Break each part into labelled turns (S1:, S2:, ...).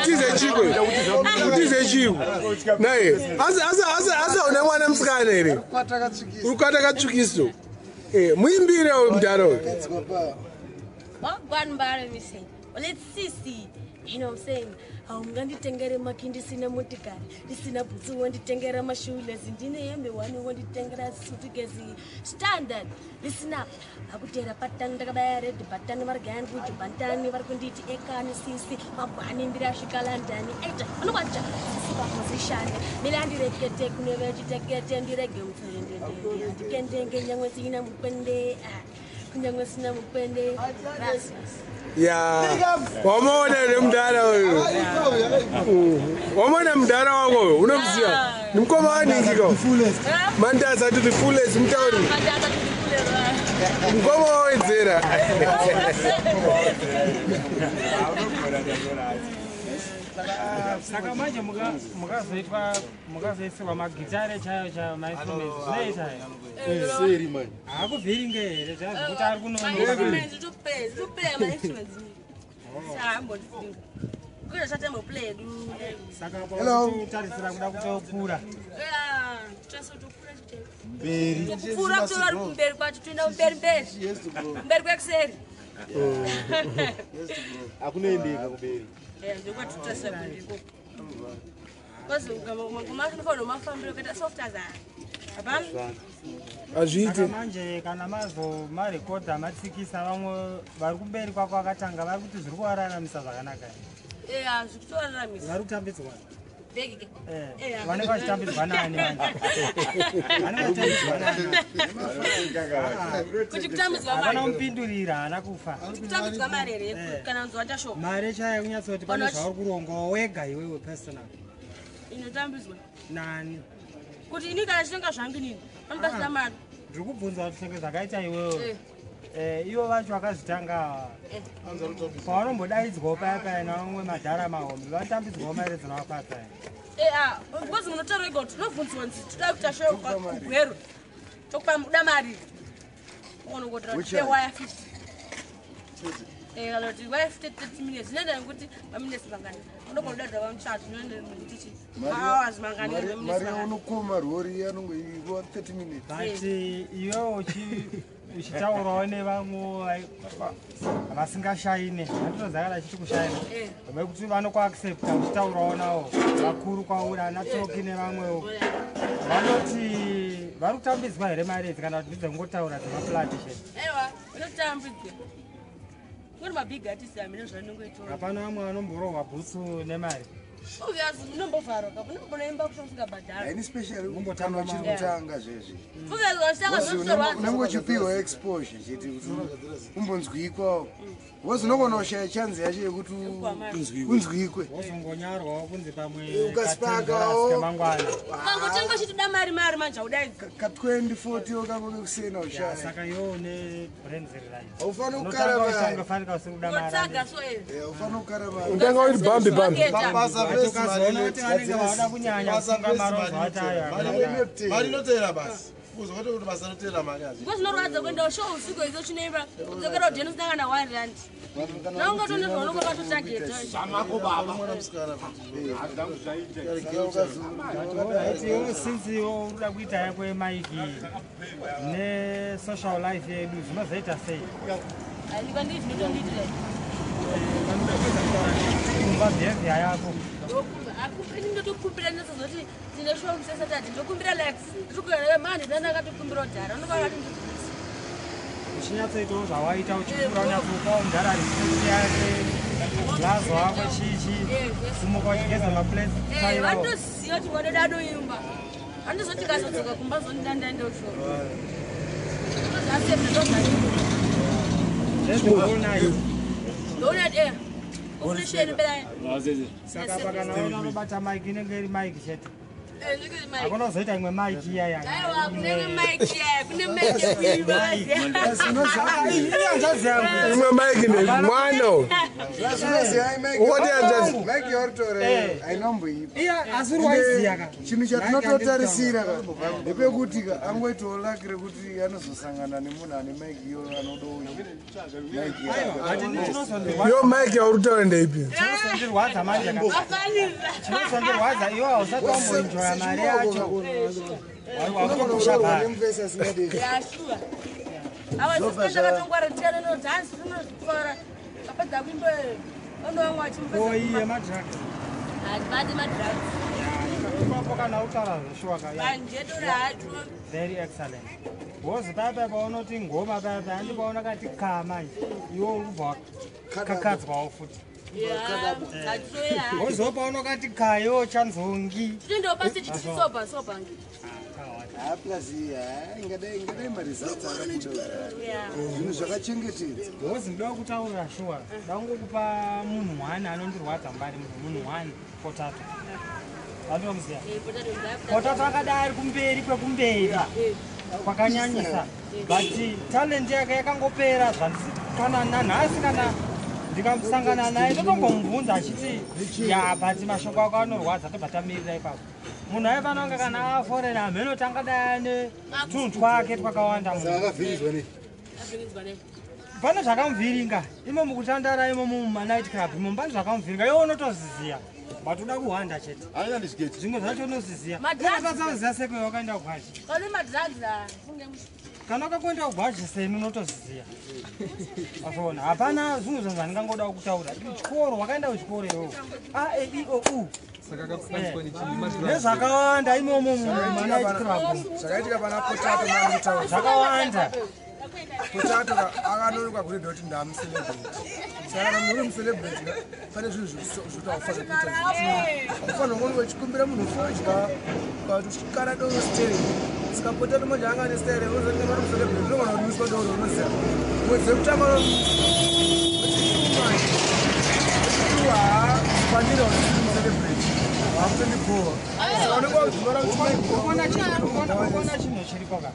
S1: Utize chiko. Utize chiko. Naye. Asi asi asi asi una mwana musikana here? Uri kwatakatsvukiso. Eh, muimbire uyu mudhara uyu.
S2: Wagwan mbare mise. Let's see. You know what I'm saying? Haunganditengere maki ndisina motikari, ndisina bhutsu wonditengera mashoeless, ndine hembe wani wonditengera sutukesi standard. Listen up. Akutera patani ndakabaya red button vari gani kuti bantani vari kunditi ekani sisi mabwani ndirasvika London eita vanokwacha sisi paposition mila ndirekete kune vechitekete ndirege mupfendende ndikendenge nyangwe sina mukwende ah, kunyangwe sina mukwende.
S1: Ya. Wamaona here mudhara uyu? Wamaona mudhara wako uyu? Unomuziva? Ni mukoma waningi ko? Mandaza to the fullest mutauri. Mukoma wawedzera.
S3: Saka manje mukazoitwa mukazoisirwa magitare chaiyo chaiyo, mainstruments zvinoita here?
S4: Seri manje.
S3: Haakuvhiringe here zvazvokuti ari kunonoka?
S2: Mainstruments toplaya mainstruments saambondifinga kuita chatemboplay du.
S3: Saka
S4: Hello.
S3: pautarisira kuda kutokura.
S4: Mberi.
S2: Kupfuura kutora vari kumberi kwacho, toenda kumberi mberi.
S4: Yes to grow.
S2: Mberi kwekuseri.
S4: Yes to grow. Akunoendeka kumberi.
S2: Ndokwatitotarisa kuenda ikoko kwazi kumaanofanira mafambiro kuita soft as hapana.
S1: Hazviiti.
S3: Saka manje kana mazo marekodha matsikisa, vamwe vari kumberi kwako vakatanga vari kuti zviri kuvararamisa zvakanaka here?
S2: Eya, zvikutoraramisa.
S3: Vari kutambidzwa?
S2: Bhegike.
S3: Eh, vanenge vachitambidzwa nani manje? Vanenge vachitambidzwa nani?
S2: Kuti kutambidzwa
S3: Havana
S2: mari?
S3: kumupindurira, haana kufa.
S2: Kuti kutambidzwa mari here kana nzwa tashoka?
S3: Mari chaiyo kunyatsoti pane
S2: Vanoti-
S3: zvauri kurongawo wega iwewe personal.
S2: Inotambidzwa
S3: Nani?
S2: Kuti ini kana chitenga zvangu inini anobasira mari?
S3: Ndiri kubvunza kuti senge zvakaita iwewe.
S2: Eh.
S3: Eh, ivo vacho vakazvitanga pavanombodaidzwawo paya paya navamwe madhara mahombe, vanotambidzwawo mari dzinovafadza here?
S2: Eya, because munotaura ega kuti tinobvunzwa nzi toda kuita show kugweru, tokupa uda mari, ukonongotera
S4: Which
S2: kuti
S4: one?
S2: waya 50, kana kuti waya 50 30 minutes, zvinoenda nekuti maminutes mangani unogona kudadza vamuchato, zvinoenda nekuti chi mahours mangani,
S4: Mari
S2: maminutes
S4: mari
S2: mangani.
S4: yaunokoma rori anongoiwa 30 minutes.
S3: But iwewe uchitaurawo nevamwe vasingashaine, handinoziva kana achiti kushaina, vekuti vanokuaccepta uchitaurawo navo vakuru kwauri, ana Toki nevamwewo, vanoti vari kutambidzwa here mari idzi kana kuti ndidzekungotaura dzemaflat chete?
S2: Aiwa, unotambidzwa kuri mabig artist amene zvanongoitaura.
S3: Hapana vamwe vanomborohwa bhutsu nemari?
S2: Obvious, unombovharwa kapo unombonoimba kuti usingabhadhara.
S4: Haini special
S3: Mumbotamba
S4: kana uchiri
S3: mari.
S4: kutanga zvezvi.
S2: Obvious, vachitanga
S4: Wozi
S2: zvinotorwadza.
S4: unenge uchipiwa exposure chete kuti umbonzwikwawo. Wozi unogona kushaya chanzi yacho yekuti unzwikwe.
S3: Wozongonyarwawo kunzi pamwe
S4: Ukaspakawo.
S3: kemangwana.
S2: Ukangotenga uchitida mari mari manje haudaidzi.
S4: Ka 2040 kako kekusena ushaya.
S3: Saka iwewe une brains right.
S4: Haufani kukara mari.
S3: Unofanika usiri kuda mari.
S2: Unotsaga so
S4: Haufani kukara mari.
S1: Unotanga kuti bambi bambi.
S5: Basa
S3: Vacho
S5: first,
S3: ukazoona kuti vanenge vauda kunyanya
S5: Basa
S3: kusunga
S5: first,
S3: marozo
S5: mari
S3: acho ayo.
S5: inotera.
S3: Akadai.
S5: Mari inotera basi kuzwa kuti basa rotera mari hazvi.
S2: Because zvinorwadza kuenda show usiku idzo uchinoimba kudzokera kudheni usina kana R1. Naungatone zvaunonga wakatotageta.
S5: Mwana musikana futi.
S3: Alright, iwewe since iwe uri kuda kuita yako yemaiki nesocial life yedu, zvinozoita sei?
S2: Andika ndii zvinotondiitira.
S3: Kumba behavior yako.
S2: Ini ndotokumbira ndinozozoti ndine show musesaturday, ndokumbira likes ndikuaa manje ndandakatokumbira kudhara unonga vakati
S3: Uchinyatsoitawo zvawaita uchikura, unyatsopawo mudhara respect yake, blazo wako chichi, kumuka uchigeza maplates.
S2: Vanotoziva kuti mwana adoimba, andizoti kazodzoka kumba zondidandaenda kushow ndozasepta ndozvaii.
S3: Zvezvikuonayo.
S2: Ndoona e operation bela.
S3: Saka pakanaona unobata maiki, inenge iri maiki chete, hakuna kuzoita imwe maiki iya?
S2: Aiwa, kune maiki yaya, kune maiki yekuimba.
S3: Ihanzvadzi yangu.
S1: Imwe maiki nemwana uyu. Ungoti hanzvadzi.
S4: Maiki yauritora hainomboipa.
S3: Iya asi uri waiziya ka.
S4: Chinhu chatinototarisira ka ndepekuti ka angoitawo laki rekuti anozosangana nemunhu ane maiki iyoyo anodawo maiki yake.
S3: But ini chinozondirwadza
S1: Yo maiki yauri kutaura ndeipi?
S3: Chinozondirwadza manje ka.
S2: Vafanira.
S3: Chinozondirwadza iwe hausati wamboenjoya mari yacho. Wakutopusha bhari.
S4: nemufesi asingadei.
S2: Yeah, sure. Awa sisi ndakatongwara tiana no dance tinozvikora. Apedza kuimba onovamwe
S3: Ko iyi
S2: vachimupedza.
S3: yemadrugs.
S2: Hatibati madrugs.
S3: Ipapo kana utaura zveshuwa ka. Yeah.
S2: Vanjedora hacho.
S3: Very excellent. Wozi paya paya paunoti ngoma paya paya handi paona kati ka manje. Iwe uri kubva wakakadzwawo futi.
S2: Yeah, hatitoya.
S3: Woziwo paunokati ka iwe uchanzongi.
S2: Tinoendawo pasi tichisoba soba.
S4: Ha plus ha ingadai ingadai maresults akabuda.
S2: Yeah.
S4: Zvinhu zvakachengetedzwa.
S3: Wozi ndoda kutaura shuwa. Ndangokupa munhu one anondirwadza mbari munhu one potato. Andinomuziya.
S2: Eh, potato ndaya.
S3: Potato akadai ari kumberi kwekumberi. Kwakanyanyisa. But talent yake yakangopera zvandisi kana nanhasi kana ndikasangana naye ndotombomubvunza achiti ya but mashoko ako anorwadza tobva tamirira ipapo. Munhu aifana kunge kana aforena hameno tangadai ane tunhu twake twakawanda munhu.
S4: Saka akavhirinzwa nei?
S2: Avhirinzwa nei?
S3: Pane zvakamuvhiringa imo mukutandara imo mumanight club imo pane zvakamuvhiringa iwe unotoziziya but uda kuhwanda chete.
S5: Aina ndizviketi.
S3: Zvimwe zvacho unoziziya.
S2: Madrugs.
S3: Unoziya seko wakaenda kugwaji.
S2: Kane madrugs ah. Funge
S3: Kana wakakuenda kugwaji seni unotoziziya. Azona hapana zvimwe zvinhu zvandingangoda kutaura. Chikoro wakaenda kuchikoro iwewe. A E I O U.
S6: Saka akakufaniswa nechii? Madrugs.
S3: Nezvakawanda imomo mumanight club.
S1: Zvakaitika pana potato mamutaura.
S3: Zvakawanda.
S1: Potato akanonoka kuredha kuti ndamucelebrate. Saka kana munhu uri mucelebrate ka, pane zvinhu zvekuti haufaniri kuita. Haufaniri kunge uchikumbira munhu fodya kana kuti uchikara doro steri. Saka potato manje anga ane steri unozonge uri mucelebrate unogona kunwiswa doro unoziva. Mwedzi wekutanga kwandiri hausiri mucelebrate. Hakutondibhowa. Saka unenge wakuzvivara kuti
S3: Ukaona chinhu chiripo ka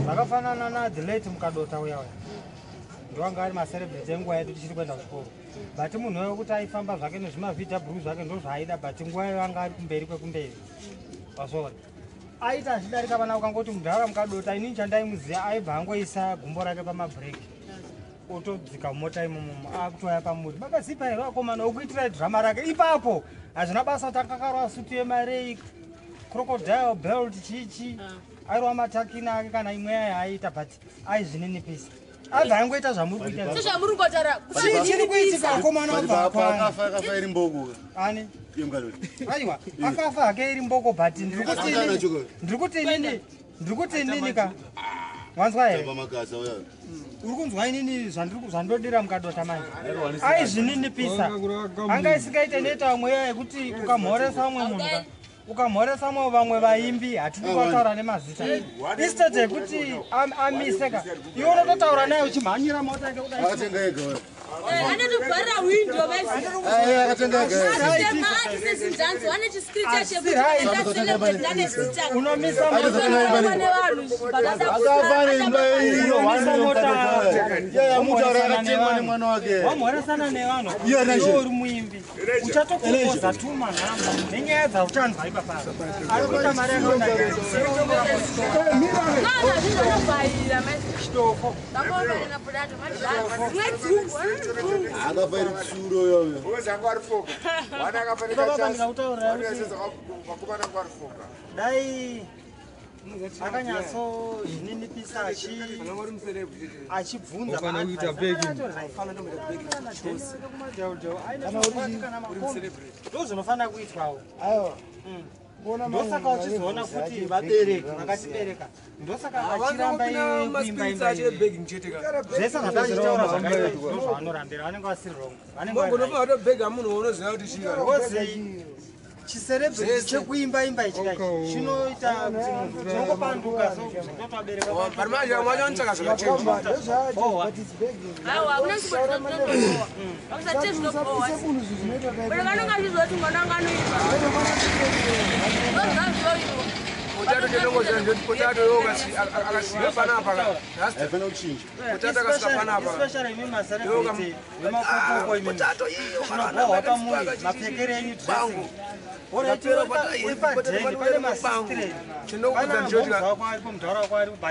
S3: zvakafanana nathe late Mukadota uya uya ndowanga ari macelebrity enguva yedu tichiri kuenda kuchikoro, but munhu uyo wekuti aifamba zvake nezvimavw zvake ndozvaaida, but nguva iyo anga ari kumberi kwekumberi wazvoona aita achidarika pana ukangoti mudhara Mukadota inini chandaimuziva aibva angoisa gumbo rake pamabhureki otodzika mumota imomomo akutouya pamuri makazipa here vakomana okuitirai dhirama rake ipapo hazvina basa kuti akakarwa sutu yemarei crocodile belt chichi airwa matakina ake kana imwe yayo aiita but aizvininipisa abva angoita zvamuri kuita
S2: Sezvamuri kutaura.
S3: Chii chiri kuitika akomana
S5: But
S3: obva akwana
S5: akafa akafa iri mboko.
S3: ani
S5: Iye Mukadota.
S3: aiwa akafa hake iri mboko but ndiri kuti
S5: Akana
S3: inini-
S5: choko.
S3: ndiri kuti inini ka wanzwa here
S5: Tamba makasa uya.
S3: uri kunzwa inini zvandodira Mukadota manje aizvininipisa anga isingaite neta mweya yekuti ukamhoresa umwe munhu ka ukamhoresa mwe vamwe vaimbi hatidi kuvataura nemazita instead yekuti amise ka iwe unototaura naye uchimhanyira mota yake kudai.
S5: Akatenga ega uya.
S2: Anotobharira windo vese.
S5: Eh, akatenga ega.
S3: Unomisa
S5: Akafa neimba iyo
S3: Unomisa mota.
S5: Yaya mutaura akatengwa nemwana wake.
S3: Wamhoresana nevanhu
S5: Iye Elijah.
S3: iwe uri muimbi uchatokupoza tuma nhamba nenyaya dzauchanzwa ipapa ari kuita mari yakawanda chitofo.
S5: Akafa iri tsuro uya uya.
S3: Baba, ndikakutaurira kuti dai akanyatsozvininipisa achibvunza
S6: Ofana kuita begging.
S3: Ndo zvinofanira kuitwawo.
S4: Aiwa. Kuona
S3: Ndosaka
S4: mamwe
S3: uchizoona
S4: malevels
S3: kuti
S4: acho
S3: vabereki
S4: ebhegi
S3: vakatibereka ndosaka vachiramba iwe kuimba imba
S1: acho
S3: iyoyo.
S1: ebegging chete ka.
S3: Zvese zvatachitaura zvakaita ndo zvavanorambira vanenge vasiri wrong vanenge vari right.
S1: Unobva watobhega munhu waunoziva kuti chii kana.
S3: Because chiserebrity chekuimba imba ichi kai chinoita kuti munhu tinongopanduka so zvinotovabereka.
S1: But manje vamwe vacho vanotsvaka zvakachenja.
S4: Kamba, ndozvacho, but it's begging. Usapise munhu zvinhu zvinoita
S2: Vanonga vachizoti mwana wanga anoimba.
S1: Potato chendongoziva ndoti potato yo akasvika panapa rasta.
S5: Haifana kuchinja.
S1: Potato akasvika panapa.
S3: Especially imi macelebrity vemakokoko imi.
S1: Potato iyo
S3: Chinobohwa pamuri mapfekero enyu dressing.
S1: Ndapera
S3: Uri padheni pane masistireni.
S1: Chinokudza ndchoti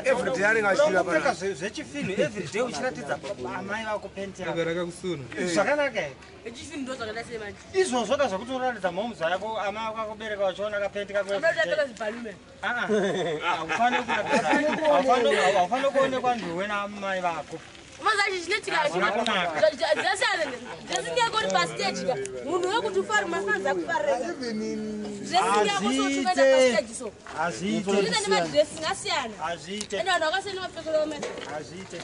S1: Everyday anenge achiuya
S3: Kupfeka
S1: panapa.
S3: zvechifinhu everyday uchiratidza amai vako penti yako.
S6: Rakakusuna.
S3: Zvakanaka here?
S2: Echifini ndo zvakaita sei manje?
S3: Izvozvo ka zvekuti unoratidza mhomuzi yako amai vako akubereka vachiona kapenti kako
S2: Unoda
S3: everyday.
S2: kupfeka zibhalume.
S3: Ah, ah. Haufaniri kuonekwa nduwe namai vako.
S2: Umazachi chinoitika
S3: Zvakanaka.
S2: dressing yako uri pastage ka munhu wekuti ufari mafanzi akufarira dressing yako so uchikuenda pastage so
S3: Hazviite.
S2: zvinoita nemadressing asiyana
S3: Hazviite.
S2: ende vanhu vakasiyana mapfekero amene
S3: Hazviite.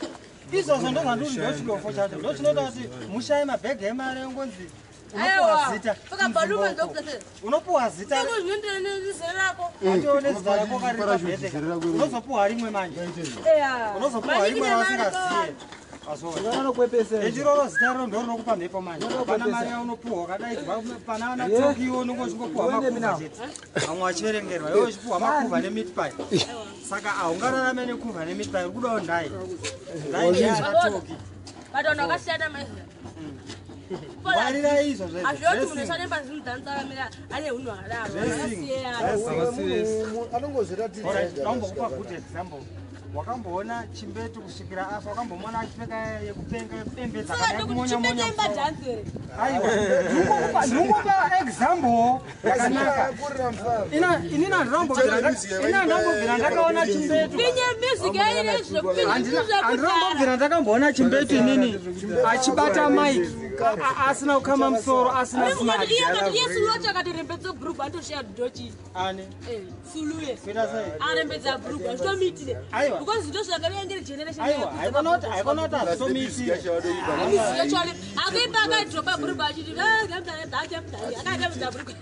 S3: Izvozvo ndozvandiri ndochidofo chacho ndochinoita kuti mushaye mabhegi emari engonzi unopuwa
S2: aiwa
S3: zita
S2: pfeka bhalume ndokutasei
S3: unopuwa zita
S2: seko zvinoenderana nezera rako
S3: atione zita rako kari
S5: Parachute,
S3: pabhedhe
S5: zera rako iri.
S3: unozopuwa rimwe manje
S2: eya
S3: unozopuwa rimwe rawasingaziye echiroro zita riro ndorinokupa mhepo manje pana mari yaunopuwa wakadaidzwa pana ana tokiwo unonge uchingopuwa makuva chete vamwe vachiverengerwa iwe uchipuwa makuva nemitpai saka haungararame nekuva nemitpai uri kudawo ndai ndai ndeyana toki
S2: but vanhu vakasiyana maizvo
S3: ngwarirai izvozvo
S2: hazviyoti munhu esanemba zvinodhanisa ane unhu hwakadaro vakasiyana
S4: Anongozviratidza.
S3: Ndaumbokupa good example. Wakamboona chimbetu kusvikira afa, wakambomuona achipfeka yekupenga yekupembedza
S2: saka
S3: kana
S2: ndokuti
S3: yekumonya
S2: chimbetu
S3: monya
S2: imba
S3: musoro.
S2: dhansi here
S3: Aiwa, ndingopa example yakanaka.
S4: Kurira mufaro.
S3: Inini handinombobvira ndakaona chimbetu.
S2: pinye music yaine zvekupinye
S3: Handinombobvira ndakamboona chimbetu inini achibata mic asina kukama musoro asina smart.
S2: iye sulu wacho akatorembedza bhurugwa anotoshiya dhochi
S3: Ani
S2: suluye
S3: kuita sei?
S2: arembedza bhurugwa zvitomuitire
S3: Aiwa.
S2: because ndo zvakavengere generation
S3: Aiwa, haikona kuti haikona kuti hazvitomuitire.
S2: yacho akuipa akadropa bhurugwa achiti akarembedza bhurugwa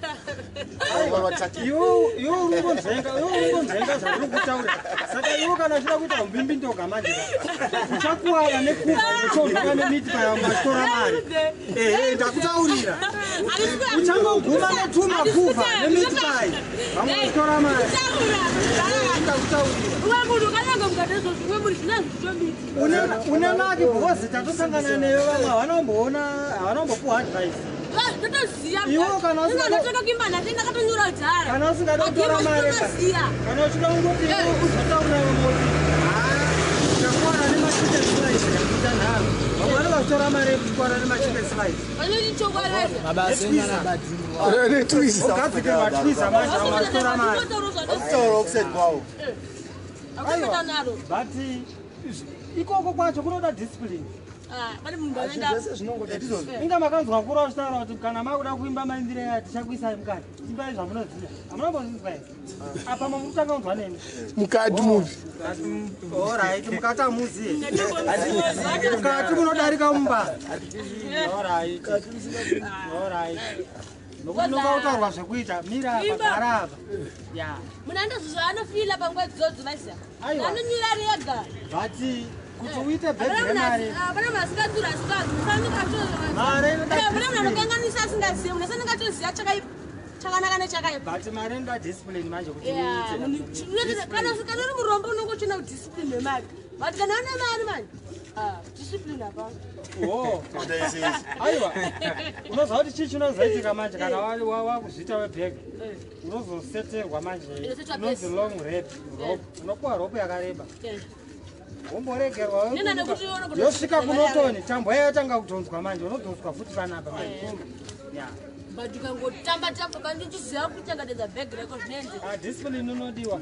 S3: Iwe uri kunzvenga iwe uri kunzvenga zvauri kutaura saka iwe kana uchida kuita umbimbindoga manje ka uchakuwara nekuva uchovhika nemiti payamba uchitora mari ehe ndakutaurira uchangoguma netuma kuva nemiti pai vamwe vachitora mari ndakutaurira
S2: umwe munhu ukanyange mukati izvozvo umwe munhu zvina zvitomiti
S3: une laki because tatosangana newe vamwe havanomboona havanombopuwa advice
S2: totoziya
S3: Iwe kana usingada-
S2: ndatoka kuimba nhati ndakatonyora kudhara
S3: kana usingada kutora mari ka
S2: totoziya
S3: kana uchida kungoti iwe uzotaura vamwe kuti chakuwana nemachicken slice kakuita nharo vamwe vanenge vachitora mari yekutywana nemachicken slice
S2: vanoti chokwadi
S3: ogadzikirwa twiza manje vamwe vachitora mari
S5: Kutaura kuside kwawo.
S2: akutoita naro
S3: but ikoko kwacho kunoda discipline.
S2: Pane munhu anoenda
S4: Zvese zvinongoda.
S3: Inga makanzwa kura uchitaura kuti kana makuda kuimba maimbire aya tichakuisai mukati imbai zvamunoziva hamunambozvinzwa here apa mamurikutanga kunzwa neni.
S1: Mukati mupi?
S3: Orit mukati hamuziye mukati munodarika mumba orit orit nokuti nonga zvekuita mira apa
S2: Imba.
S3: gara apa ya.
S2: Munhu andozvo anofila panguva idzodzo vaziva
S3: Aiwa.
S2: anonyura rega.
S3: But kuti uite bhegi remari
S2: Pane munhu asingatsuri
S3: Mari inoda
S2: asingaane munhu anokanganisa asingazivi munhu asanenge atoziva chakanaka nechakaipa.
S3: But mari inoda discipline manje kuti
S2: Yeah,
S3: uite.
S2: munhu kana kana uri murombo unenge uchina kudiscipline nemari but kana une mari manje discipline hapana.
S3: Oh. Aiwa unoziva kuti chii chinozoitika manje kana wakuzviita webhegi unozoseterwa manje.
S2: Unosetwa
S3: Inonzi
S2: pesi.
S3: long rape rope unopuwa rope yakareba
S2: Eh.
S3: womboregerwa.
S2: Nena nekuti unogona
S3: Yosvika
S2: kuita mari
S3: kunotoni tambo yaya yatanga kudhonzwa manje unodhonzwa futi panapa manje ya.
S2: But ukangotamba tamba kana uchiziva kuchengetedza bhegi rako zvinoendeka.
S3: Ah, discipline inodiwa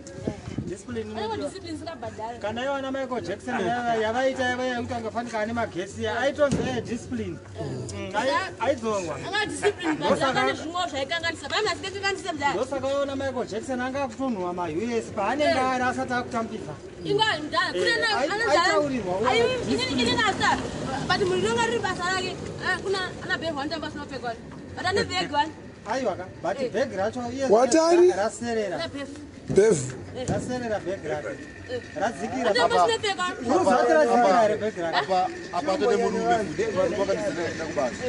S3: discipline
S2: Pane
S3: inodiwa.
S2: discipline isingabhadhari.
S3: Kana iwana Michael Jackson yavaita yavaya kuti angafanika ane magesi aitonzi discipline aidzorwa.
S2: Anga discipline but anga nezvimwewo zvaikanganisa pane munhu asingakanganise mudhara.
S3: Ndosaka iona Michael Jackson anga akutonhuwa maus paanenge ari asati akutambisa.
S2: Inga mudhara kune
S3: Aitaurirwa,
S2: anodhara but munhu rinonga riri basa rake kuna ana bhegi vanotamba sinopfekwa but ane bhegi vani.
S3: Aiwa ka but bhegi racho iye
S1: Watani?
S3: raserera.
S2: Ane bhegi.
S1: Bevhu.
S3: Raserera bhegi rake radzikira.
S2: Anotamba sinopfekwa.
S3: Unozwa kuti radzikira here bhegi rake?
S5: Apa apa tode murume futi. Wakandisina kubasa.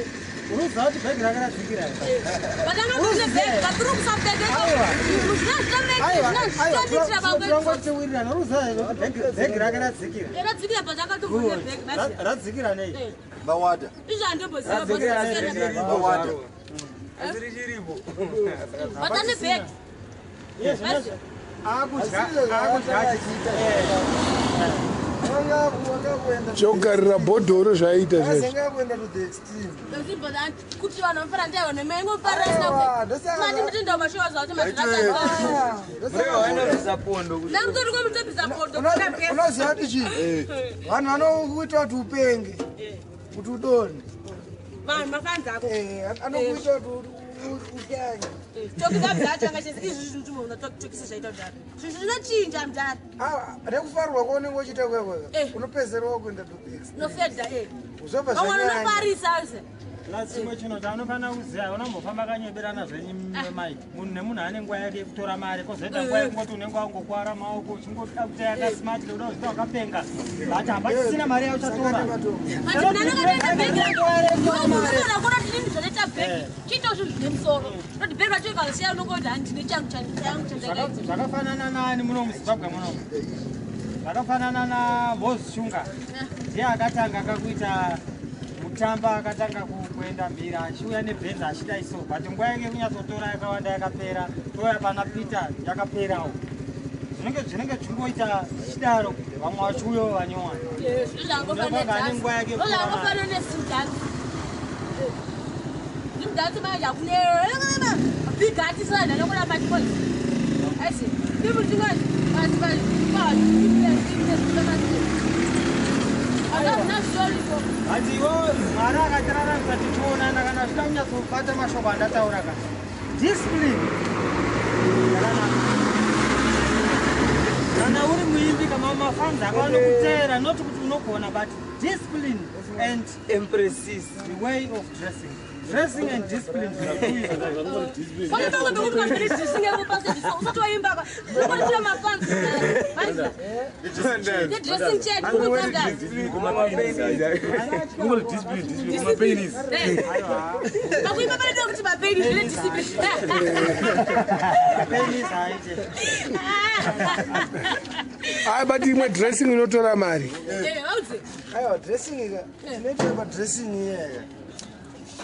S3: Unoziva kuti bhegi rake radzikira here? Aiwa, unoziva here kuti bhegi rake radzikira?
S2: Radzikira patakatobvunza bhegi.
S3: Radzikira nei?
S5: Vawada.
S2: Izvo handimboziva.
S5: Vawada.
S6: Asi richiripo.
S2: Batane bhegi.
S3: Iye zvinezvi akudya akudya
S1: Chokugarira bhodhoro zvaiita zvezvo.
S4: Azenge akuenda to the extreme.
S2: Kuti vanhu vanofanira ndiavo
S4: Aiwa, ndosaka-
S2: nemai mutenda mashowa zvacho
S6: Mureva vanobvisa pondo.
S2: namutori kwamutobvisa pondo.
S4: Unoziva kuti chii? Vanhu vanokuita kuti upenge, kuti udonhe.
S2: Vanhu mafanzi ako.
S4: Anokuita kuti utyanye.
S2: Tokisabzachanga chese izvi zvinhu tokisa zvaita kudhara, zvinhu zvinochinja mudhara.
S4: Nekufarirwa kwaunenge uchiita kwekweka, unopedzerwa kuenda to the extreme.
S2: Nofedha.
S4: Zvobva
S2: Vamwe
S4: zvanyanya.
S2: vanofarisa se.
S3: Plus chimwe chinhu chaanofanira kuziva, unambofamba kanyeberana zvenyu mike, munhu nemunhu ane nguva yake yekutora mari, kwozoita nguva yekungoti unenge wangokwara maoko uchingoda kuti yakasmart, kuda kuzvita wakapenga, but hapachisina mari yauchatora.
S2: Mati munhu anokatoita bhegi rakona tinini zvanoita bhegi chiita zvinhu zvine musoro noti bhegi racho ikasiya unongoti handine changu changu chandakaita.
S3: Zvakafanana nani muno muZimbabwe munomu? Zvakafanana naMoses Shunga, ndiye akatanga kakuita mutamba, akatanga kuenda mhiri achiuya nebhenzi achida iso, but nguva yake kunyatsotora yakawanda yakapera, touya pana Peter yakaperawo. Zvinenge zvichingoita zvichidaro, vamwe vachiuyawo vanyowani.
S2: Zvangofanana nesimdhansi, zimdhansi manje akune big artist vanhu anokona machikozi aisi people tingati akazvina zvitoripo.
S3: But iwo Mwari akatiraramisa tichionana, kana uchida kunyatsobata mashoko andataura ka, discipline yakanaka. Kana uri muimbi, kama mafanzi ako anokuteera, not kuti unogona, but discipline and
S6: Empresses.
S3: the way of dressing, dressing and discipline zvinokuizwa.
S2: Pane pamwe pekuti pamberi dressing pastage usati waimbaka unokonetera mafans nedressing chedu kutanda.
S7: Discipline, mapenis.
S2: Pakuimba panodiwa kuti mapeni zvine discipline.
S3: Mapenis haaite.
S1: Ai, but imwe dressing inotora mari.
S2: Vaudze.
S4: Aiwa, dressing ika tinoita padressing iyaya,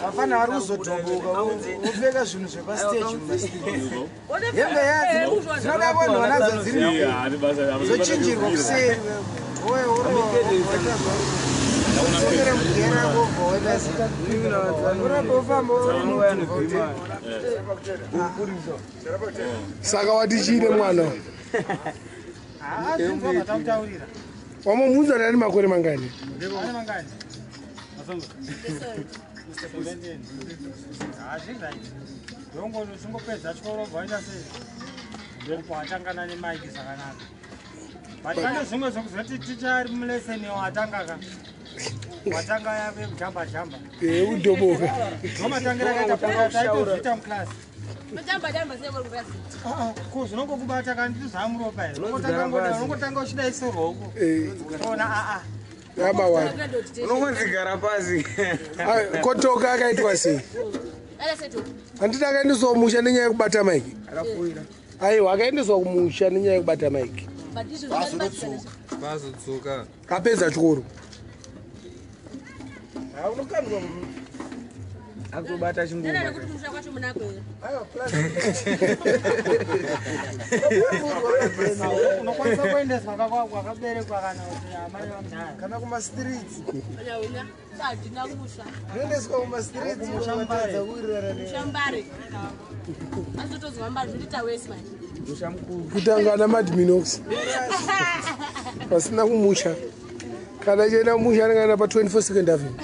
S4: vafana vari kuzodhoboka vopfeka zvinhu zvepastage mumastudio, hembe yadzo dzinoda kuendwa nadzo dziri dzochinjirwa kuseri, woiwotsokera mugera kobva waita uramba ufamba uri.
S1: Saka wati chiine mwana?
S3: Zvinzwa zvatakutaurira.
S1: Wamubvunza nani, makore mangani?
S3: Ane mangani? 17. Hazvizvaiti, ndongopedza chikoro bva waita sei, ndipo watangana nemaiki zvakanaka, but pane zvimwe zvekuzoti ticha ari mulesson, watanga ka, watanga yave kujamba jamba.
S1: Udhoboka.
S3: Ndomatangira akaita paka taitozviita muclass.
S2: Matamba tamba sei muri kurasi?
S3: Ko zvinongokubata kandi zvamuropa here? Unongotanga uchida isorwa uko ona aa.
S1: Yamawani.
S6: Unongonzigara pasi.
S1: Kotoka akaitwa sei? Handiti akaendeswa kumusha nenyaya yekubata maiki? Aiwa, akaendeswa kumusha nenyaya yekubata maiki.
S6: Vazodzoka.
S1: Apedza chikoro.
S4: Unokandwa.
S6: Akutobata chingoma.
S2: Nekuti kumusha kwacho munako here?
S4: Aiwa, plus
S3: Unokwanisa kuendeswa kwakaberekwa kana kuti amai vamudhara.
S4: Kana kumastreets.
S2: Una sadina kumusha.
S4: Unoendeswa kumastreets unovatadza kuwirirana ne
S2: Shambare asitozwa mbare zvinoita wesi manje.
S6: Musha mukuru.
S1: Kutanga ana Madminox pasina kumusha, kana chienda kumusha anenge aenda pa24 Second Avenue.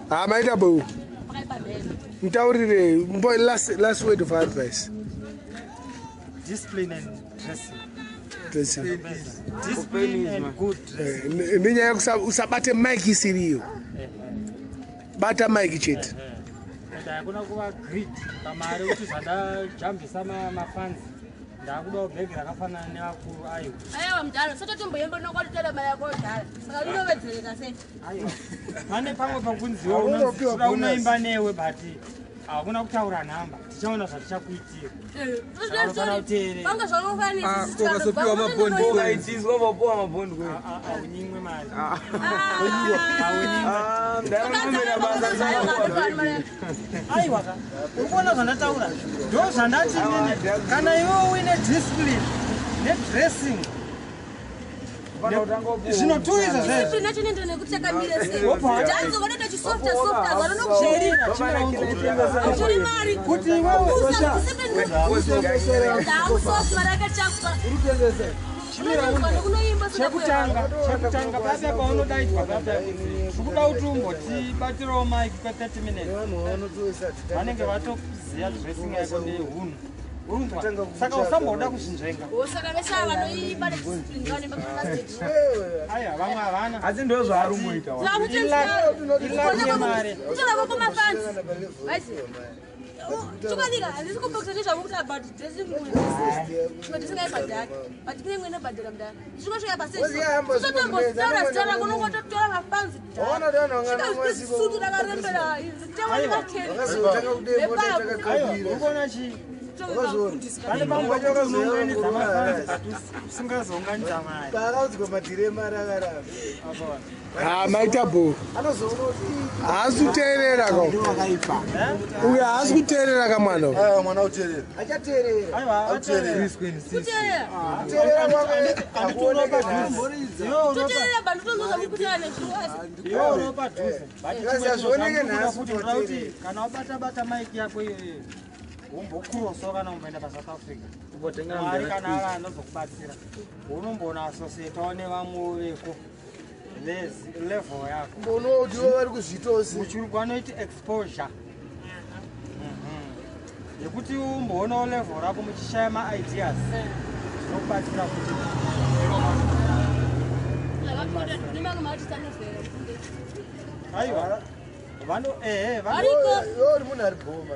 S1: Ha, maita bo.
S2: Pakaipa mheno.
S1: Mutaurire last word of advice.
S3: Discipline and dressing.
S1: Dressing.
S3: Discipline and good dressing.
S1: Nenyaya yekusa usabate mike isiriyo, bata mike chete.
S3: Kuti hakuna kuva greed pamari, kuti zvandajambisa mafans. Ndakudawo bhegi rakafanana nevakuru, aiwa.
S2: Aiwa mudhara, sototomboyemba nokwatotora mari yako dhara, saka rinovedzereka sei?
S3: Aiwa, pane pamwe pakunziwo
S4: Haunopiwa
S3: unoda
S4: bonus.
S3: unoimba newe, but hakuna kutaura nhamba, tichaona zvatichakuitira.
S2: Panga
S6: Ukazopiwa mabhondi ukaitiswa vapuwa mabhondi kwe.
S3: Aunyimwe mari.
S6: Mudhara basa.
S3: Aiwa ka, uri kuona zvandataura, ndo zvandati nini, kana iwe uine discipline nedressing, zvino tu izvo zvezvo.
S2: Nachinoenda nekuti chakamira sei, danzo vanoita chisofta softa zvanonokuzveri mari.
S3: Kuti iwewe Chekutanga, papa paunodaidzwa papa, zvikuda kuti umbotibatirawo mike kwe30 minutes, vanenge vatoziva dressing yako nehunhu, urunzwa, saka usamboda kuzvinzvenga.
S2: Saka vese ava vanoimba nediscipline vanoimba pamastage?
S3: Aiwa, vamwe havana.
S6: Asi ndo zvaarungoita.
S3: Ilaki yemari.
S2: Kutora kwamafansi chokwadi, handisi kupokisa nezvamukuti about dressing, chimwe dressing aibhadhari, but kune imwe inobhadhara mudhara. Zvinosvika pasesotombotaura zita rako, unongototora mafanzi, sutu rakarembera,
S3: Aiwa, urikuona chii? Pane pamwe pekuti unounganidza mafanzi, but usingazounganidza mari.
S4: Paakaudzwa madhiri emari akaramba.
S1: Ha, maita bho.
S4: Anozoona kuti
S1: Haasi kuteerera ka uyo, haasi kuteerera ka mwana uyu.
S5: Aiwa, mwana uteerera.
S4: Achateerera.
S3: Aiwa, ateerera.
S2: Kuteerera.
S4: Kuteerera kwake hakuoneke nhasi.
S2: Toteerera bantu, tonzoza mukuteera nezviwasi.
S3: Iwe unopa dhuze.
S4: Kasi hazvioneke nhasi.
S3: Kuti ndoda kuti kana wabata-bata maiki yako iyoyo, wombokurosawo kana umboenda paSouth Africa, Mwari kana ava anozokubatsira, unomboona asosietawo nevamwewo veko level yako.
S4: Mbono kuti ivo vari kuzviitawo sei.
S3: Muchirungu anoiti exposure, yekuti umboonawo level rako muchishaya maideas, zvinokubatsira kuti
S2: Nemamwe maartist anovhera.
S3: Aiwa, vano, ehe, vano.
S2: Ariko.
S4: Iwe uri munhu ari bhoma.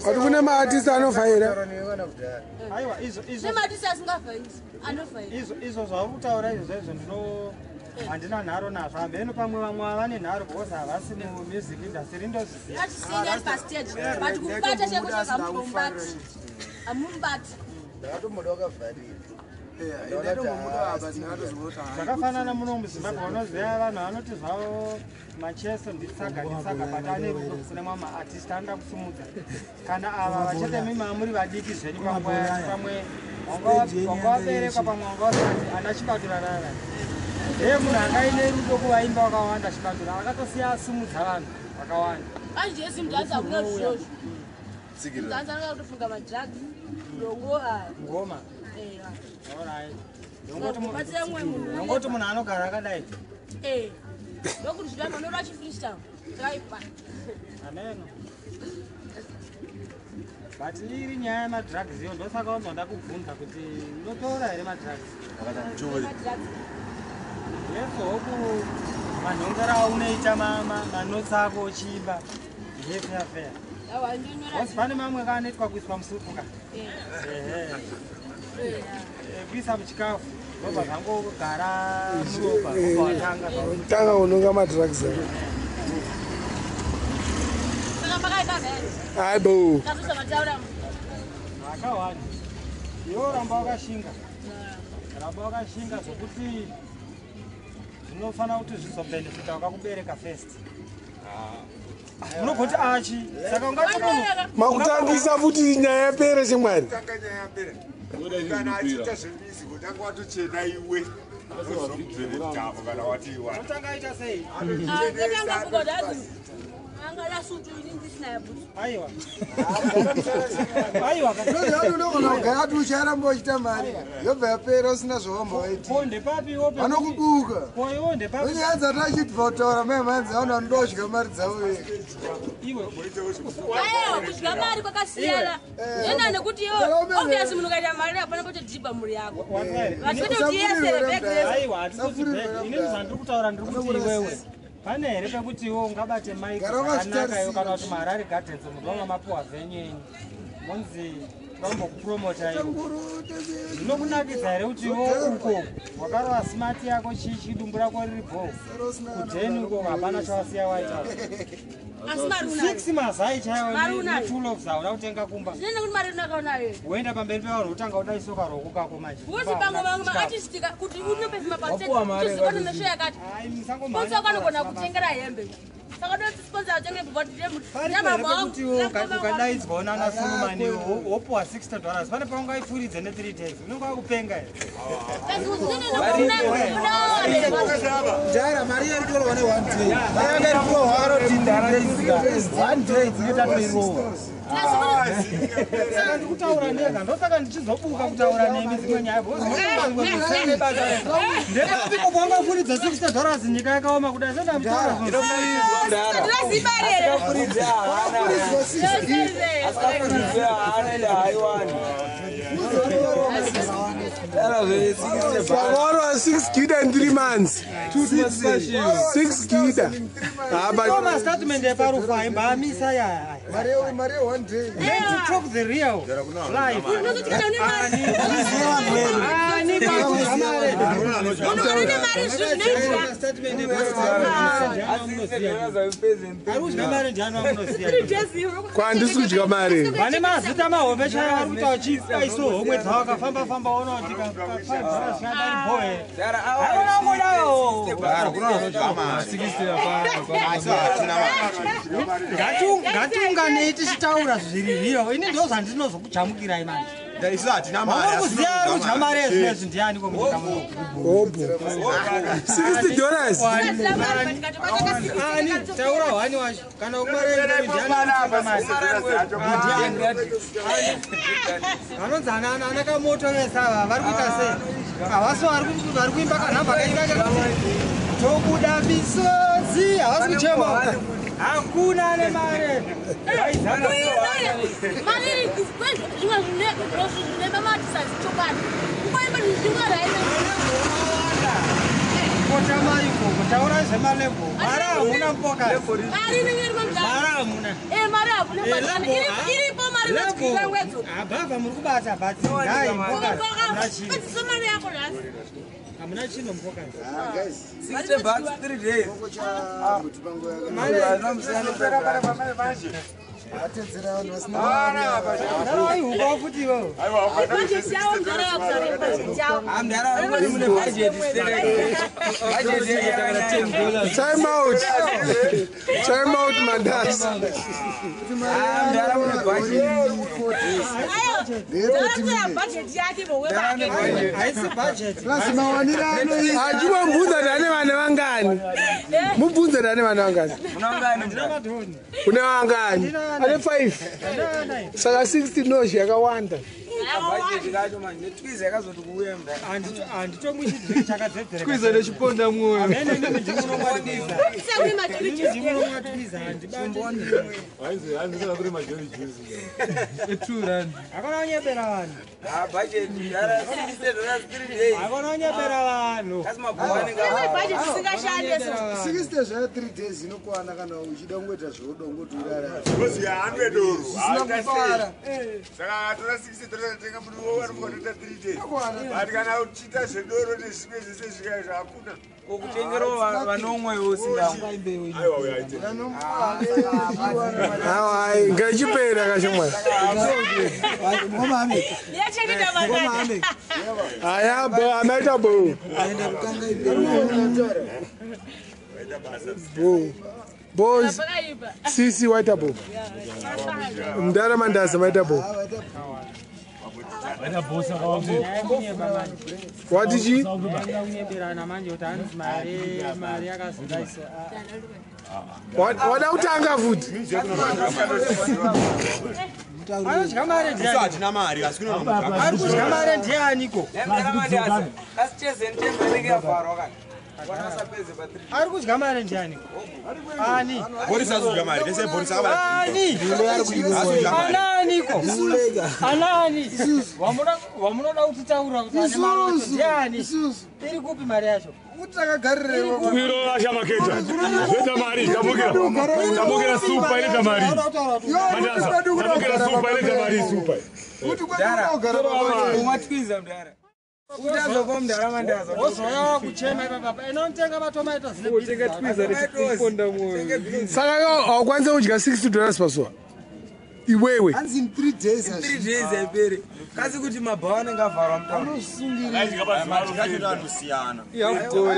S1: Kuti kune maartist anovhaira?
S4: Taura newe kana kudhara.
S3: Aiwa, izvo
S2: Nemaartist asingavhaisi anovhaira.
S3: Izvo zvauri kutaura izvo zvaizvo, ndino handina nharo nazvo, hameno pamwe vamwe vane nharo because havasi mumusic industry, ndozviziva.
S2: Atiseni ari pastage, but kubata cheko cheko hamumbati, hamumbati.
S4: Ndakatomboda wakavharira.
S3: Zvakafanana muno muZimbabwe, unoziva vanhu vanoti zvavo Macheso nditsaga nditsaga, but ane rudo kune mamwe maartist anoda kusumudza. Kana ava vachete mimi muri vadiki zvenyu, panguva yacho pamwe wanga waberekwa, pamwe wanga wasati ana Chibatura rara, ndeye munhu angaine rudo kuvaimba vakawanda. Chibatura akatosiya asumudza vanhu vakawanda.
S2: Manje zimdanzi hakuna zvizvozvo, mdanzi anoda kutofunga madrugs, dongo aya.
S3: Ngoma.
S2: Eh.
S3: Alright.
S2: Batsira mumwe munhu.
S3: Nongoti munhu anogara akadai.
S2: Eh, ndokuti zvidama nora chifreestyle takaipa.
S3: Ameno, but iri nyaya yemadrugs iyo, ndosaka wanzwa ndakubvunza kuti unotora here madrugs. Let's hope manhongero aunoita manotsi ako uchiimba ndefeya feya.
S2: Awa, ndinora.
S3: Because pane mamwe kaanoitwa kuiswa musupu ka. Ehe. Kuisa muchikafu, ndobva zvangogara muropa, wobva watanga
S1: Tanga unonga madrugs.
S2: Saka makaipa here?
S1: Hayi bo.
S2: Tazosa mataura.
S3: Akawanda. Iwe ramba wakashinga, ramba wakashinga, zvokuti zvinofanira kuti zvizobenefita wakakubereka first. Unogoti achi, saka ungati munhu
S1: Makutangisa futi nyaya yapere, chemwari.
S7: Tanga nyaya yapera. Kana achiita zvemusic, utanga watochena iwe, ozobvenetavo kana watiiwana.
S3: Unotanga aita sei?
S2: Ndatanga funga kuti azi angada sutu, ini ndisina yabhutsu.
S3: Aiwa, aiwa.
S4: Unogona kugara ati ucharamba uchiita mari, yobva yapera usina zvawamba waiti.
S3: Ko ndepapi iwo?
S4: Vanokubuka.
S3: Ko iwo ndepapi?
S4: Onyaya dzati achibva kutaura mai mhanzi, vanhu vanoda kudya mari dzavo vega.
S3: Iwe.
S2: Aiwa, kudya mari kwakasiyana nena nekuti iwe obviously munhu ukaita mari hapana potodhibha mhuri yako, vachitoita kuti yesere bag.
S3: Aiwa, hatisi bag. Inini zvandiri kutaura, ndiri kuti iwewe pane here pekuti iwe ungabate maiki
S4: Gara
S3: zvakanaka iwe,
S4: wakazvitarisira.
S3: kana kuti muHarare Gardens munhu wanga mapuwa venyu yenyu, munzi Vambokupromota iwo. Zvinokunakidza here kuti iwo uko wakarova smart yako chichi dumbu rako riri bho. Kudheni uko hapana chawasiya waita.
S2: Asi mari unayo.
S3: 6 mazai chaiwo
S2: Mari unayo.
S3: ne 2 loaves hauna kutenga kumba.
S2: Zvinoenda kuti mari unakaunayo.
S3: Woenda pamberi pevanhu wotanga kudai soka roko kako manje.
S2: Kuti pamwe vamwe maartist ka kuti unopefuma
S6: Wapuwa mari
S2: pachizikanwa neshow yakati.
S3: Ai, musangomhanya
S2: Sponsor kanogona
S3: kutaura
S2: kutengera hembe. Saka doti sponsor atenge bhoti
S3: Paripo here pekuti iwe ukadaidzwawo nana Sulumani wopuwa $60 pane paungaifuridze ne3 days unenge wakupenga here.
S4: Jara mari yeritorwa ne one day. Mari yanga iripuwa wakaroti one day dzinoita toirowa.
S3: Saka ndikutaura ndega ndosaka ndichizobuka kutaura nemi dzimwe nyaya ndepapiko paungafuridza $60 nyika yakaoma kudai sendamutaura
S1: Wakarwa 6 gida in 3 months. 6 gida. Ah, but
S3: mastatement eparufu aimbaamisa yaya
S1: mari ye one day.
S3: Learn to talk the real life. Ani kwakudya mari. Arikudya mari ndiani wamunoziya?
S1: Kwandisi kudya mari.
S3: Vane mazita mahombe chaiwo vari kuita vachiaiso homwe dzavo vakafamba famba ona kuti ka$5 boe. Hakuna kungodawo. Ngatiunganei tichitaura zviri real. Ini ndo zvandinozokujamukirai manje.
S5: Isu hatina mari.
S3: Vanokuziya ari kudya mari ezvinezvi ndiani komunyika muno?
S1: Hobo. $60.
S3: Ani taura hwani wacho kana umarei ndiani vanonzi ana ana kamoto vese ava vari kuita sei havasi vari kuimba kanhamba kainga kakuti tobuda misodzi havasi kuchema hakuna ane mare kotama ikoko taurai zvemalevho mari hamuna mpoka mari hamuna
S2: iripo mari matyirangwedzo
S3: habhavha muri kubata but ngai mpoka hamuna chino hamuna chino mpoka
S4: Atedzera vanhu vasina
S3: aihukawo futi iwewo
S1: Time out. Time out, Mandas.
S3: haisi bhajeti
S4: Plus mawaniro anoita.
S1: Achimubvunza kuti ane vana vangani. Mubvunze kuti ane vana vangani.
S3: madhoni
S1: Une vangani? Ane 5. Saka 60 nozhi yakawanda.
S3: handitomwi chidrink chakadzedzereka
S6: Kwiza nechiponda mwoyo.
S3: amene inini ndimunomwa twiza inini ndimunomwa twiza handibati hakona kunyebera vanhu hakona kunyebera vanhu
S4: 60 zvaya 3 days inokwana kana uchida kungoita zvauda kungoti urara.
S7: Because yaanwe doro.
S4: Zvisina kufara.
S7: Saka atora $60 atenga muriwo anofanira kuita 3 days. But kana uchiita zvedoro nezvimwe zvese zvikaizvo hakuna.
S6: Kutengerawo vanomwe usina.
S7: Aiwa uyaite.
S1: Awa, ai, ngachipera kashomwana. Aya, bo, amaita bo. Bo. Bo, sisi waita bo. Mdara Mandaza maita bo. Wati chi?
S3: Yaida kunyeberana manje kuti hanzi mari mari yakazodaisa
S1: Wada kutanga futi.
S3: anodya mari
S5: Isu
S3: ndiani
S5: hatina mari asi kune vanhu
S3: ari kudya mari ndianiko ari kudya mari ndianiko ani
S5: Boris azodya mari. Vese Boris akabata.
S3: ani
S5: Azodya mari.
S3: anaaniko anaani Wamunoda kutitaura kuti ane mari wacho ndiani
S4: Isusu.
S3: iri kupi mari yacho
S4: Kuti takagarirewo.
S8: Kuirova shamaketa. Zvoita mari, tambukira. Tambukira supa inoita mari. Mandaza, tambukira supa inoita mari supa.
S4: Kuti kwedu unogara
S6: Umwa twiza mudhara. Utazobva mudhara mandaza.
S3: Wozouya wakuchema ipapapa. Inotenga matomaito zine
S1: Saka iwe haukwanisi kudya $60 pazuva iwewe.
S4: Hanzi in 3 days.
S6: 3 days haiperi. Kasi kuti mabhawa anenge avharwa mutauni.
S5: Anosiyana.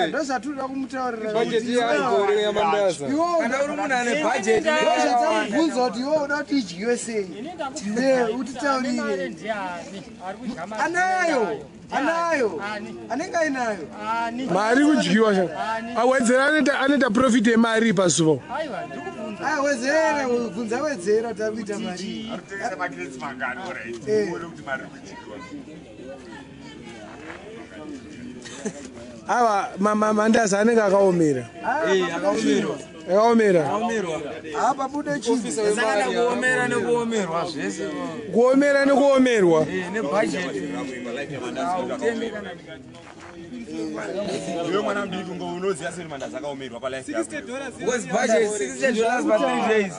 S4: Ndozvatinoda kumutaurira.
S6: Bhajeti yaigore yamandaza. Kana uri munhu ane bhajeti.
S4: Ndozvatamubvunza kuti iwe uda kuti idyiwe sei. Iwe utitaurire. Anayo. Anayo. Anenge ainayo.
S1: Mari kudyiwa sha. Awedzera anoita profit yemari pazuva.
S4: Awedzera, bvunza wedzera kuti ari kuita mari.
S7: Arikutengesa makireti mangani alright. Uone kuti mari iri kudyiwa.
S1: Ava mandaza anenge akaomera.
S6: Akaomerwa.
S1: Akaomera.
S6: Akaomerwa.
S4: Apa bude chinhu.
S6: Saka kuomera nekuomerwa zvese.
S1: Kuomera nekuomerwa.
S6: Nebhajeti.
S5: Iwe mwana mudiki ungo unoziva sei kuti mandaza akaomerwa palife yako.
S6: Because budget $60 pa 3 days.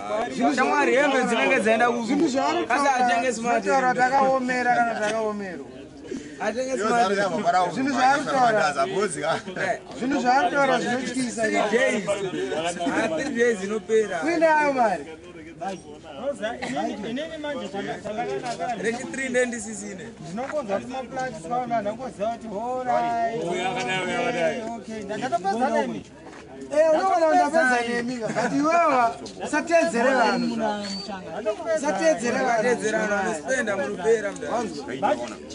S6: Shamwari hembe dzinenge dzaenda ku. Kasi atenge smart.
S4: Zvinotaura takaomera kana takaomerwa.
S6: Atenge smart.
S4: Zvinhu zvaari kutaura. Zvinhu zvaari kutaura zvinotyisa.
S6: 3 days. 3 days inopera.
S4: Kuinayo mari.
S3: Inini manje chandakanaka.
S6: Rechi 3 ndendisisine.
S3: Ndinongonzwa kuti maplans kaona ndangoziva kuti horai. Okay, ndatopedza nemi.
S4: Unogona kundapedza nemi ka, but iwewa usatedzere vanhu. Usatedzere
S6: Usatedzere vanhu, vanospenda murupera mudhara.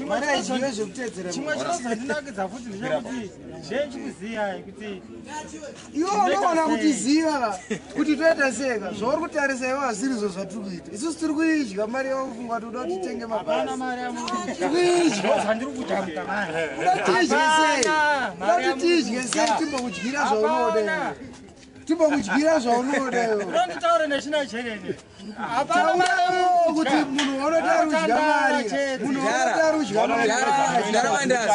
S4: Mari haidyiwe zvekutedzera.
S3: Chimwe chinozondinakidza futi ndechekuti ndechikuziyai kuti
S4: Iwe unogona kutiziva kuti toita sei ka, zvauri kutarisa iwe hazvirizvo zvatiri kuita. Isusu tiri kuidya mari yawafunga kuti uda kuti titenge mabhazi. Tiri kuidya.
S3: Zvandiri kujamuka manje.
S4: Uda kuti tidye sei? Uda kuti tidye sei timbokudyira zvaunoda iwe? Timbokudyira zvaunoda iwe.
S3: Unonditaure nechinachereni. Hapana mari
S4: Taurawo kuti munhu waunoti ari kudya mari. Munhu waunoti ari kudya mari.
S6: Mudhara mandaza.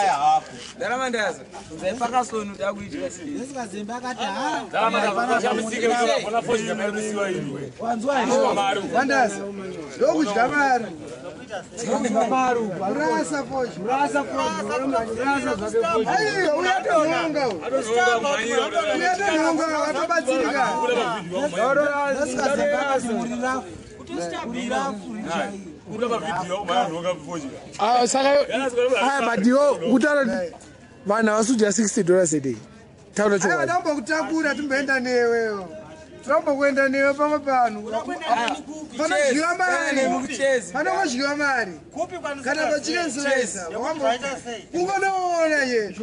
S6: Mudhara mandaza. Zaipakasoni kuti akuidya sei.
S4: Mandaza. Ndokudya mari. Urasa fodya.
S6: Urasa fodya.
S4: Aiwa, uyatonhonga. Uyatonhonga watobatsirika.
S1: Saka aya but iwe kutaura vanhu havasi kudya $60 a day. Taura
S4: Aiwa,
S1: chokwadi.
S4: tambokutakura timboenda newewo. Tirambokuenda newe pamwe panhu. Panodyiwa mari. Panongodyiwa mari. Kana pachikensiraisa. Kungonoona ye.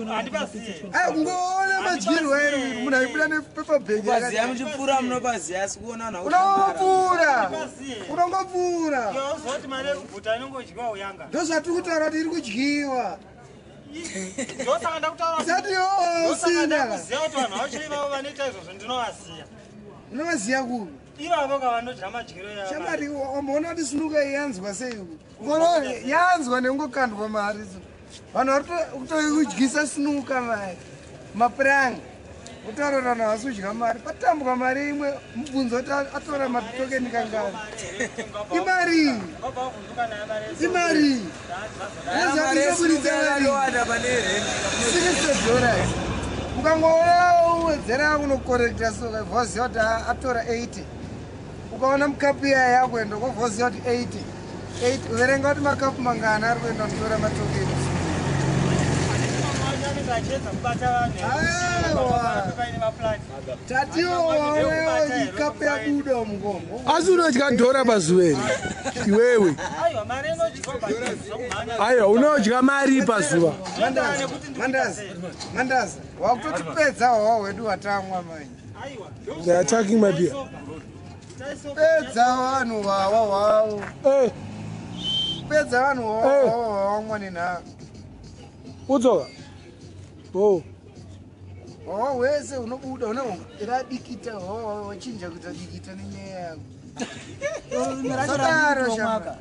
S4: Aiwa, kungoona madyirwo ere munhu aibuda nepepa bhegi.
S6: Paziya muchipfuura munopaziya asi kuona nhau.
S4: Unongopfuura. Unongopfuura.
S3: Uzoti mari yekubhuta inongodyiwa uyanga.
S4: Ndozvatiri kutaura kuti iri kudyiwa.
S3: Ndosaka ndakutaura.
S4: Usati iwewe usina.
S3: Ndakuziva kuti vanhu vacho ivavo vanoita izvozvo ndinovasiya.
S4: Unovaziya kupi?
S3: Ivavo kavanodya madyiro yavo.
S4: Shamwari, wamboona kuti sinuka iyi yanzwa sei? Ngoro yanzwa nekungokandwa mari. Vanhu vari kutokudyisa sinuka mari. Mapuranga. Kutaura kuti vanhu havasi kudya mari. Patambwa mari imwe mubvunzo kuti atora matokeni kangani. Imari iyi. Imari iyi. Inoburitsa mari. $60. Ukangoona uwedzera kunokorekta so voziva kuti atora 80. Ukaona mukapu iya yakuenda voziva kuti 80. 80 uverenga kuti makapu mangani ari kuenda kunotora matokeni. Tatiwo waona ikapu yabuda mugomo.
S1: Asi unodya dhora pazuva here iwewe? Aiwa, unodya mari pazuva.
S4: Mandaza, mandaza, wakutotipedza hwawa hwedu hwatamwa manje.
S1: They are attacking my beer.
S4: Pedza vanhu hwawa hwavo. Pedza vanhu hwawa hwavo hwavamwa nenhaka.
S1: Udzoka. Oh.
S4: Hwawa hwese hunobuda radikita hwawa wachinja kuita dikita nenyaya yako. Sadaro shamba.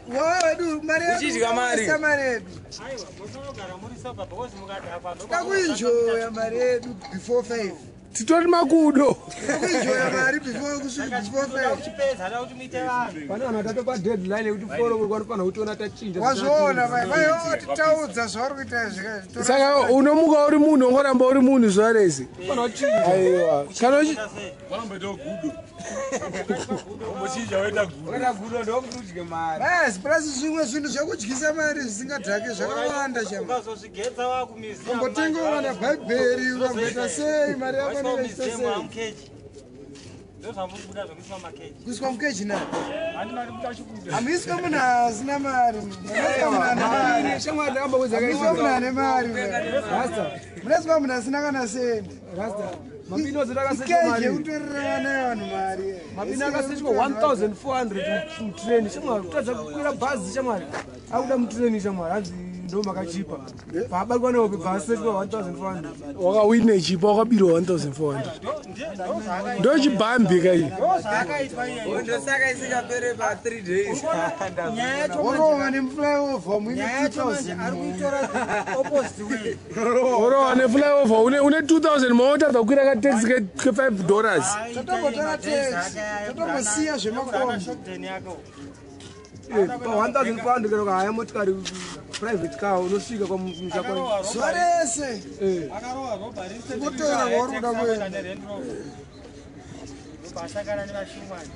S4: Wedu mari yedu.
S6: Uchidya mari.
S4: Isa mari yedu. Takuinjoya mari yedu before 5.
S1: Titori makudo.
S4: Takuinjoya mari before kusvika before 5.
S1: Pane vanhu vatatopa deadline yekuti foro vanofanira kutiona tachinja.
S4: Wazviona vai vai titaudza zvauri kuita izvi.
S1: Saka unomuka uri munhu ongoramba uri munhu zuva rese. Aiwa. Kana uchi
S8: Vanomboitawo gudo. Umbochinja woita gudo.
S6: Wakaita gudo ndokuti udye mari.
S4: Basi plus zvimwe zvinhu zvekudyisa mari zvisingadhake zvakawanda chama.
S3: Ukazozvigetsa wakumiziya.
S4: Umbotenga wana bhaibheri ukamboita sei mari yako inenge ichiita sei.
S3: Mukeji. Ndozvamubuda zvekuiswa makeji.
S4: Kuiswa mukeji nani?
S3: Handi mari mutachikuda.
S4: Hamuiswe munhu asina mari. Munoiswa munhu ane mari.
S1: Shamwari ndakambokuudza
S4: Hamuiswe munhu ane mari.
S1: Rasta.
S4: Munoiswa munhu asina kana sendi.
S1: Rasta. Mapini ose takasechwa
S4: Ikeji
S1: mari.
S4: yekutorera vana vevanhu mari.
S1: Mapini akasechwa 1400 mutrain. Shamwari kutadza kukwira bhazi shamwari. Akuda mutrain shamwari. Hanzi ndo makachipa. Paabatwa nehope bvasechwa 1400. Wakawine chipa wakabirwa 1400. Ndochibhambi kai.
S3: Ndozvaakaitwa iye.
S6: Ndosaka isingapere pa 3 days.
S3: Nyaya yacho
S4: Warova nemuflyover muine
S3: nyaya yacho manje ari
S4: 2000.
S3: kuitora opposite way.
S1: Orowa neflyover une 2000 maotadza kukwira kateksi ke 5 dollars.
S4: Tatombotora taxi. Tatombosiya zvemakombi.
S3: Shotgun yako.
S1: Pa 1400 kana ukahaya motikari private car unosvika kwamusha kwa.
S4: Zuva rese.
S3: Akarohwa robbery
S4: Kutora kwauri kuda kuenda.
S3: Ndobasangana nevashumani.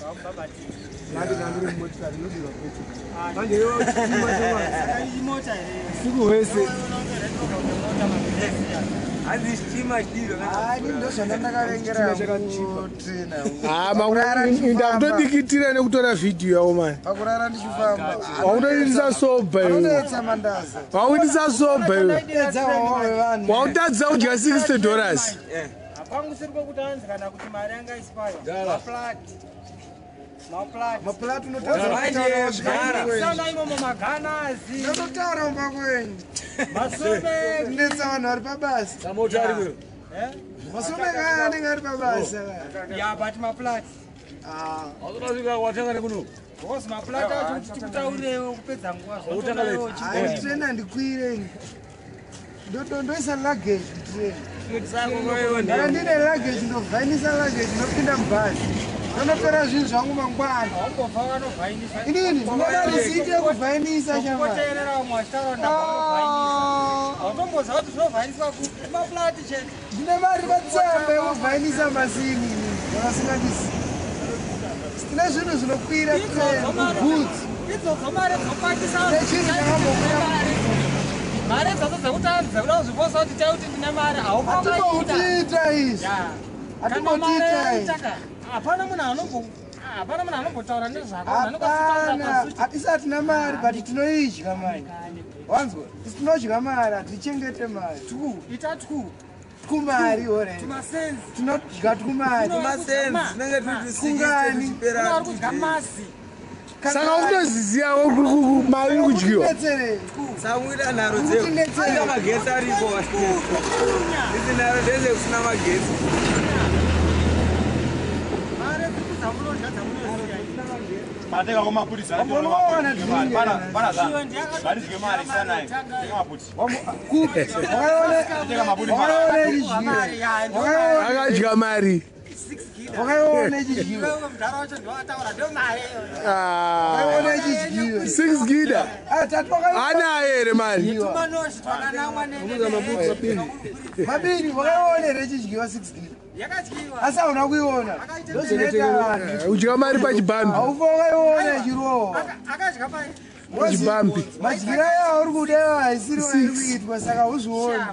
S3: Vamubhabhatidza.
S1: Nhandi ndandiri mumotikari inodirwa petrol. Manje iwe chitima shamwari.
S3: Saka imota here?
S1: Usiku hwese.
S6: Hanzi chitima chidiro.
S4: Hayi ndozvandandakavengera kutrena.
S1: Ndakutodikitira nekutora vhidhiyo yavo mani.
S4: Pakurara ndichifamba.
S1: Wakutoitisa soba iwe.
S4: Anonetsa mandaza.
S1: Wakuitisa soba iwe.
S4: Edza wawa wevanhu.
S1: Wakutadzisa kudya 60 dollars.
S3: Hapangu siri kwekuti anzi kana kuti mari yanga isipayo. Maplat. Maplat.
S4: Maplat unotadza kutaura wasvika kumba kwenyu.
S3: Sana imomo maganazi.
S4: Unototaura kumba kwenyu.
S3: Masome.
S4: Kunetsa vanhu vari pabasa. Masome kaya anenge ari pabasa.
S3: Ya but maplat.
S4: Ah.
S8: Watanga nekuno.
S3: Because maplat acho kuti tikutaurewo kupedza nguva
S4: Hayi train handikwire ini. Ndoisa luggage mutrain. Kana ndine luggage ndovhainisa luggage ndopinda mubhazi. Ndonotora zvinhu zvangu mangwana.
S3: Wambobva wanovhainisa.
S4: Inini ndinoda risiti yekuvhainisa shamwari.
S3: Kuteerera vamwe vachitaura ndabva Hautomboziva kuti zvinovhainiswa kupi. Maplat chete.
S4: Ndine mari patsamba yekuvhainisa masini inini zvavasingandisi. Tine zvinhu zvinokwira train goods.
S3: Idzodzo mari dzopakisa
S4: Nechinhu chakambokwira
S3: mari idzodzo dzekuti anzi dzekuda kuzviposa kuti tai kuti ndine mari
S4: Hatimboutiita izvi. Hatimboutiita izvi.
S3: Hapana munhu anombo hapana munhu anombotaura nezvako.
S4: Hapana, hatisi hatina mari but tinoidya mari. Wanzwa? Isi tinodya mari, hatichengete mari.
S3: Ita twu.
S4: Tkumari ore.
S3: Tumasenzi.
S4: Tinodya tkumari.
S6: Tumasenzi tinenge turi
S4: Kungani?
S6: tichipera.
S3: Ari kudya masi.
S1: Saka ukutoziziya mari iri kudyiwa.
S4: Kutibetserei.
S6: Samuita nharo dzekuita magetsi aripo. Idzi nharo ndedzekusina magetsi.
S3: Mari dziri dzamunodya dzamunoziya.
S5: Patenga kwamapurisa.
S4: Wamboona drink
S5: Pana
S4: here?
S5: pana zana. Ngaridye mari sanayo. Tenga maputi. Tenga maputi.
S4: Wakaona ichidyiwa.
S1: Akadya mari.
S4: Wakaiona ichidyiwa.
S3: Iwewe mudhara wacho ndiwakataura ndo mari iyoyo.
S4: Wakaiona ichidyiwa.
S1: 6 gida.
S4: Ah, tati wakaiona.
S1: Anayo here mari?
S3: Tumanoshi twakanamwa
S4: Mabiri wakaiona here ichidyiwa 6 gida.
S3: yakadyiwa.
S4: Asi hauna kuiona. Ndozvinoita vanhu.
S1: Kudya mari pachibhambi.
S4: Haufa wakaiona ichirohwa.
S3: Akadya mari.
S1: Pachibhambi.
S4: Madyiro ayo auri kuda iwo haisiriwo iri kuitwa saka uzvioni.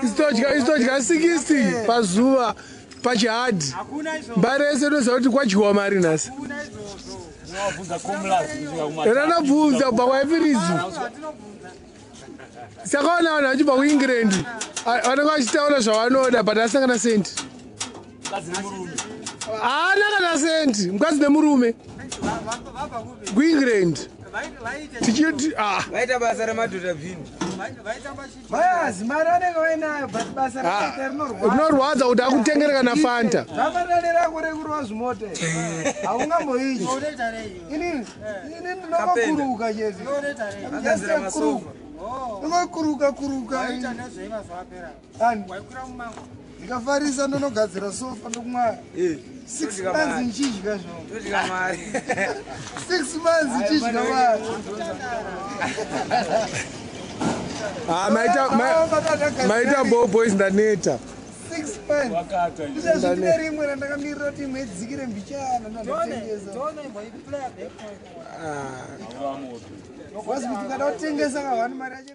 S1: Isitodya 60 pazuva pachihadhi.
S3: Hakuna izvozvo.
S1: Mbari yese inoziva kuti kwadyiwa mari nhasi.
S3: Hakuna izvozvo.
S5: Unobvunza komulazi kusvika kuma.
S1: Ranabvunza kubva kwaifirizi.
S3: Hatinobvunza.
S1: Saka ona vanhu vachibva kuEngland vanenge vachitaura zvavanoda but asina kana sendi.
S5: Mukadzi nemurume.
S1: Haana kana sendi mukadzi nemurume
S3: Vabva kupi?
S1: kuEngland. Tichiti ah
S6: Vaita basa remadhodha bhini.
S4: Mayazi mari anenge vainayo, but basa rakaita rinorwadza.
S1: Rinorwadza kuti akutengere kana Fanta.
S4: Zvafanana nerako rekurova zvimota, haungamboidyi. Inini ndinokuruka chete.
S6: Agadzira masofa.
S4: Ndinokuruka kuruka. Ani? Ndikafarisa ndonogadzira sofa ndokumwaya. 6
S6: Todya
S4: months
S6: mari.
S4: nchidya zvo.
S6: Todya mari.
S4: 6 months nchidya mari.
S1: Ah, maita bo boys, ndaneta.
S4: 6 months. Izvezvi ndine rimwe randakamirira kuti imwe idzikire mbichana ndandotengesa. Wazi kuti ukada kutengesa kahwani mari yacho.